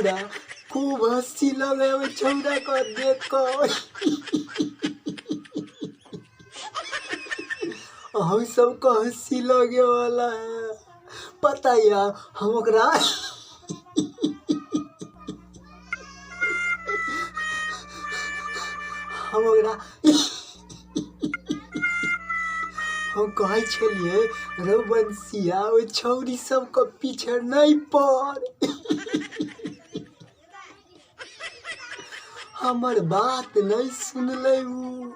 छौड़ा खूब हँसी लगै ओहि छौड़ाके देख कऽ। अहूँ सबके हँसी लगैवला है। पता यऽ हम ओकरा हम ओकरा हम कहै छलियै, रौ बंसिया, ओहि छौरी सबके पीछे नहि पड़। हमर बात नहि सुनलै उ।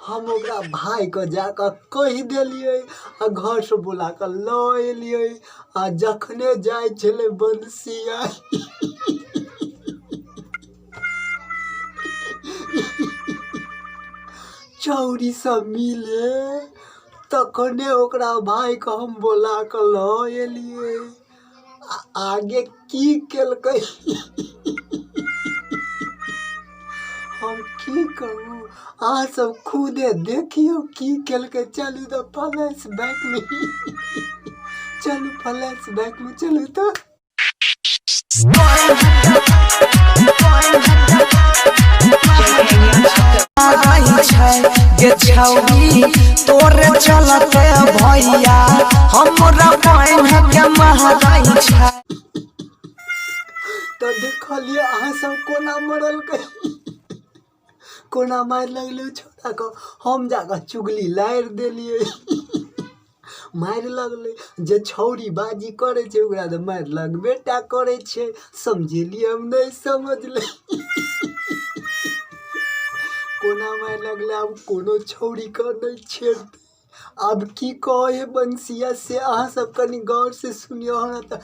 हम ओकरा भाइके जा कऽ कहि देलियै आ घरसँ बुला कऽ लऽ एलियै। आ जखने जाइ छलै बंसिया, छौरी सब मिले, तखने ओकरा भाइके हम बोला कऽ लऽ एलियै। आ आगे की केलकै, हम की कहू? अहाँ सब खुदे देखियौ की केलकै। चलू तऽ फ्लैश बैकमे चलू, फ्लैश बैकमे चलू तऽ। गे छौरी, तोरे चलते भैया हमरा बहिन के महराई छै। तऽ देखलियै अहाँ सब कोना मरलकै, कोना मारि लगलै ओ छौड़ाके। हम जाकऽ चुगली लारि देलियै, मारि लगलै। जे छौड़ी बाजी करै छै, ओकरा तऽ मारि लगबे टा करै छै। समझेलियै हम, नहि समझलै। कोना मारि लगलै। आब कोनो छौड़ीके नहि छेड़तै। आब की कहै हइ बंसिया, से अहाँ सब कनि गौरसँ सुनियौ। हमरा तऽ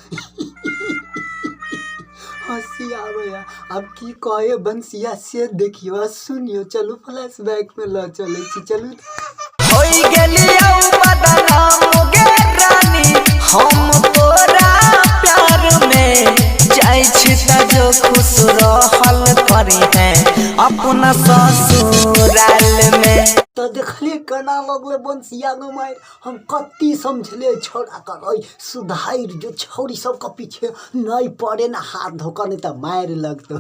हँसी आबैए। आब की कहै हइ बंसिया, से देखियौ आ सुनियौ। चलू, फ्लैश बैकमे लऽ चलै छी, चलू। होई गेलियौ बदनाम गे रानी, हम तोरा प्यार में जाइ छी त जो खुश रहल करी है अपना ससुराल में। तऽ देखलियै केना लगलै बंसिया गो मारि। हम कत्ती समझलियै छौड़ा के, रै सुधारि जो, छौड़ी सबके पीछे नहि पड़े ने, हाथ धोकऽ, नहि तऽ मारि लगतौ।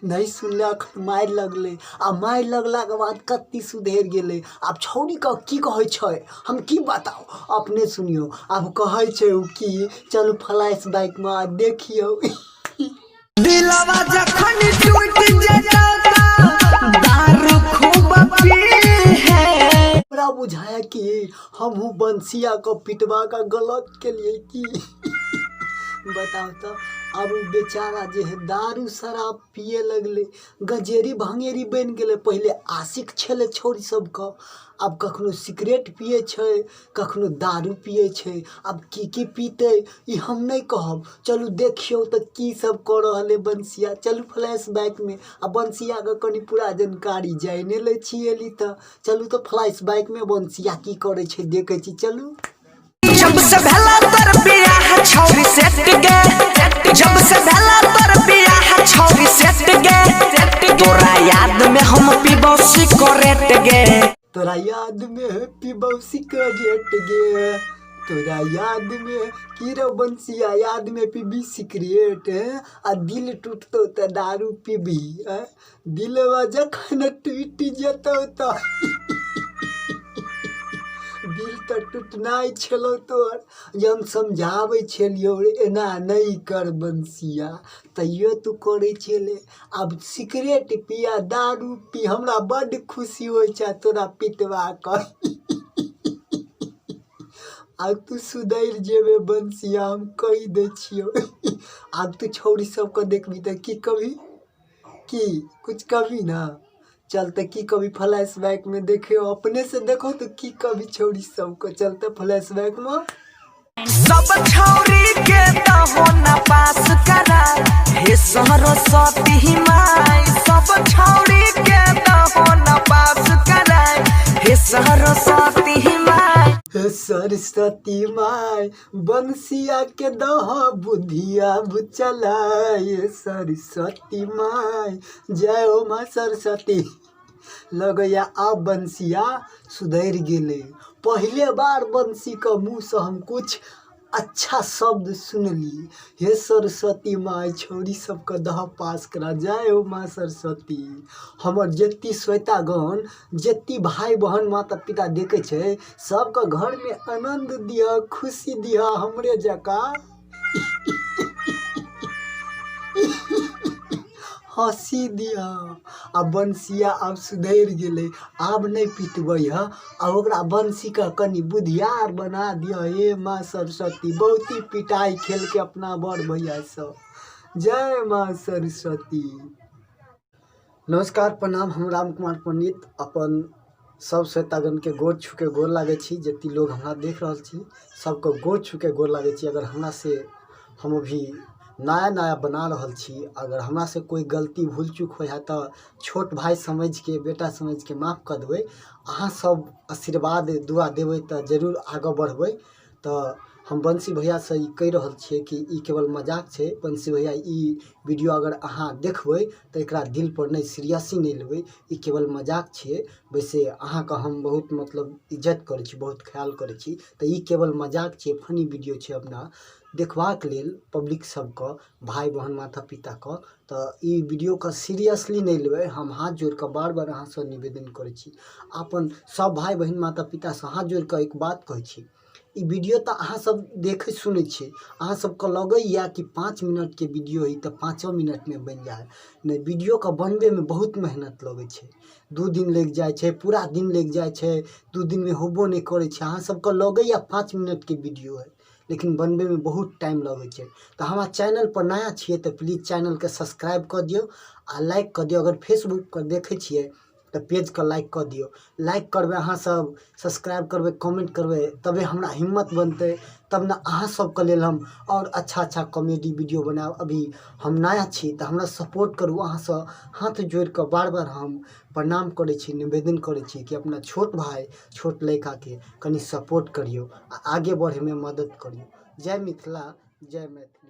नहि सुनलै। अखन मारि लगलै आ मारि लगलाके बाद कत्ती सुधरि गेलै। आब छौड़ीके की कहै छै, हम की बताउ? अपने सुनियौ। आब कहै छै ओ की, चलू फ्लैश बैकमे आ देखियौ। दिलवा जखन टूट जेतौ त दारू खूब पी है। हमरा बुझाया कि हमहूँ बंसिया के पिटवा के गलत केलियै की? बताउ तऽ। आब ओ बेचारा जे है, दारू शराब पिए लगलै, गजेरी भंगेरी बनि गेलै। पहिले आशिक छलै छौड़ी सबके, आब कखनो सिगरेट पिए छै, कखनो दारू पिए छै। आब की की पीतै, ई हम नहि कहब। चलू, देखियौ तऽ की सब कऽ रहल अइ बंसिया। चलू फ्लैश बैकमे आ बंसियाके कनि पूरा जानकारी जानि लै छी एली तऽ। चलू तऽ फ्लैश बैकमे बंसिया की करै छै, देखै छी, चलू। जब से भेला तोर बियाह छौरी सेट गे, जब से भेला तोर बियाह छौरी सेट गे, तोरा याद में हम पीबो सिगरेट गे। तोरा याद में पीबो सिगरेट गे, तोरा याद में। की रो बंसिया, याद में पीबी सिगरेट आ दिल टूटतो तऽ दारू पीबी? दिलवा जखन टूटि जेतौ तऽ, दिल तऽ टूटनाइ छलौ तोहर। जे हम समझाबै छलियौ, रे एना नहि कर बंसिया, तैयो तू करै छलै। आब सिगरेट पिया, दारू पी, हमरा बड्ड खुशी होइ छै तोरा पिटबा कऽ। आब तू सुधरि जेबै बंसिया, हम कहि दै छियौ। आब तू छौड़ी सबके देखबही तऽ की कहबही? की कुछ कभी ना चलते? की कभी फ्लैश बैक में देखियो, अपने से देखो तो की कभी छौड़ी सबको। चलते फ्लैश बैक में। सब छौरी के दहो न पास करा हे सरस्वती माई, सब छौरी के दहो न पास करा हे सरस्वती माई। हे सरस्वती माय, बंसिया के दह बुधिया चलाए, सरस्वती माय, जय हो माँ सरस्वती। लगैया आब बंसिया सुधरि गेलै। पहिले बार बंसीके मुँहसँ हम कुछ अच्छा शब्द सुनली। हे सरस्वती माँ, छौड़ी सबके दह पास करा। जय हो माँ सरस्वती। हमर जते श्वेतागण, जते भाय बहन माता पिता देखै छै, सबके घरमे आनन्द दिहऽ, खुशी दिहऽ हमरे जकाँ। हँसी दिअ। आ बंसिया आब सुधरि गेलै, आब नहि पिटबै हऽ। आ ओकरा बंसीके कनि बुधियार बना दिअ हे माँ सरस्वती। बहुत ही पिटाइ खेलकै अपना बड़ भैयासँ। जय माँ सरस्वती। नमस्कार, प्रणाम। हम राम कुमार पंडित अपन सब श्रोतागणके गोर छूके गोर लागै छी। जते लोग हमरा देख रहल छी सबके गोर छूके गोर लागै छी। अगर हमरा से हम अभी नया नया बना रहल छी, अगर हमरा से कोइ गलती भूल चूक होइ है तऽ छोट भाय समझिके, बेटा समझिके माफ कऽ देबै। अहाँ सब आशीर्वाद दुआ देबै तऽ जरूर आगाँ बढ़बै। तऽ हम बंसी भैयासँ ई कहि रहल छियै कि ई केवल मजाक छै। बंसी भैया, ई वीडियो अगर अहाँ देखबै तऽ एकरा दिलपर नहि, सीरियसली नहि लेबै। ई केवल मजाक छियै। वैसे अहाँके हम बहुत मतलब इज्जत करै छी, बहुत ख्याल करै छी। तऽ ई केवल मजाक छियै, फनी वीडियो छै अपना देखबाक लेल पब्लिक सबके, भाय बहन माता पिताके। तऽ ई वीडियोके सीरियसली नहि लेबै। हम हाथ जोड़ि कऽ बार बार अहाँसँ निवेदन करै छी, अपन सब भाय बहिन माता पितासँ हाथ जोड़ि कऽ एक बात कहै छी। ई वीडियो तऽ अहाँ सब देखै सुनै छियै, अहाँ सबके लगैए कि 5 मिनटके वीडियो हइ तऽ 5 मिनटमे बनि जाइ हइ। नहि, वीडियोके बनबैमे बहुत मेहनत लगै छै। 2 दिन लागि जाइ छै, पूरा दिन लागि जाइ छै, 2 दिनमे होबो नहि करै छै। अहाँ सबके लगैए 5 मिनटके वीडियो हइ, लेकिन बनबैमे बहुत टाइम लगै छै। तऽ हमरा चैनलपर नया छियै तऽ प्लीज चैनलके सब्सक्राइब कऽ दियौ आ लाइक कऽ दियौ। अगर फेसबुकपर देखै छियै तऽ पेजके लाइक कऽ दियौ। लाइक करबै अहाँ सब, सब्सक्राइब करबै, कमेंट करबै, तबे हमरा हिम्मत बनतै, तब ने अहाँ सबके लेल हम आओर अच्छा अच्छा कॉमेडी वीडियो बनायब। अभी हम नया छी तऽ हमरा सपोर्ट करू। अहाँसँ हाथ जोड़ि कऽ बार बार हम प्रणाम करै छी, निवेदन करै छी कि अपना छोट भाय, छोट लड़िकाके कनि सपोर्ट करियौ आ आगे बढ़ैमे मदति करियौ। जय मिथिला, जय मैथिली।